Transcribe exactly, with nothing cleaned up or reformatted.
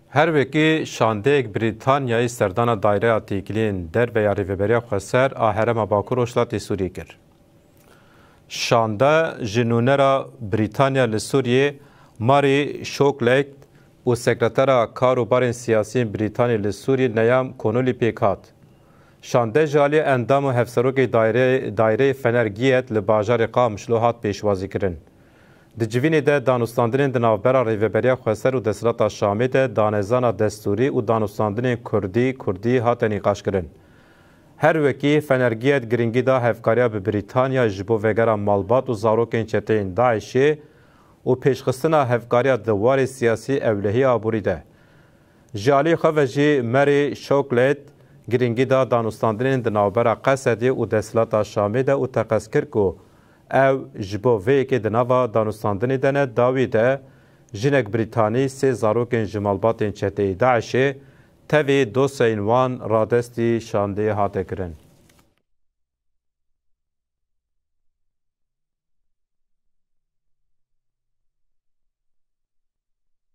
Her wekî şandeyek Brîtanyayê serdana Dayreya Têkiliyên Derve ya Rêveberiya Xweser a Herêma Bakur Rojhilatê Sûriyê kir. Şande ji nûnera Brîtanya li Sûriyê Mary Shokleyt û sekretera kar û barên siyasî yên Brîtanî li Sûriyê Neyam Konolî pêk hat. Şande ji alî endam û hevserokê daîreyê, daîreyê Fener Giyet li bajarê Qamişlo hat pêşwazîkirin. Di civînê de danûstandinên di navbera Rêveberiya Xweser û Desthilata Şamê de danezana destûrî û danûstandinên kurdî, kurdî hate nîqaşkirin. Her wekî Fener Giyet giringî da hevkariya bi Brîtanya ji bo vegera malbat û zarokên çeteyên DAIŞê û pêşxistina hevkariya di warê siyasî, ewlehî, aborî de. Ji alî xwe ve jî Mary Shokleyt giringî da danûstandinên di navbera Qesedê û Desthilata Şamê de û teqez kir ku ew ji bo vê yekê di nava danûstandinê de ne. Dawî de jinek Brîtanî sê zarokên ji malbatên çeteyê DAIŞê tevî dosyayên wan radestî şandeyê hate kirin.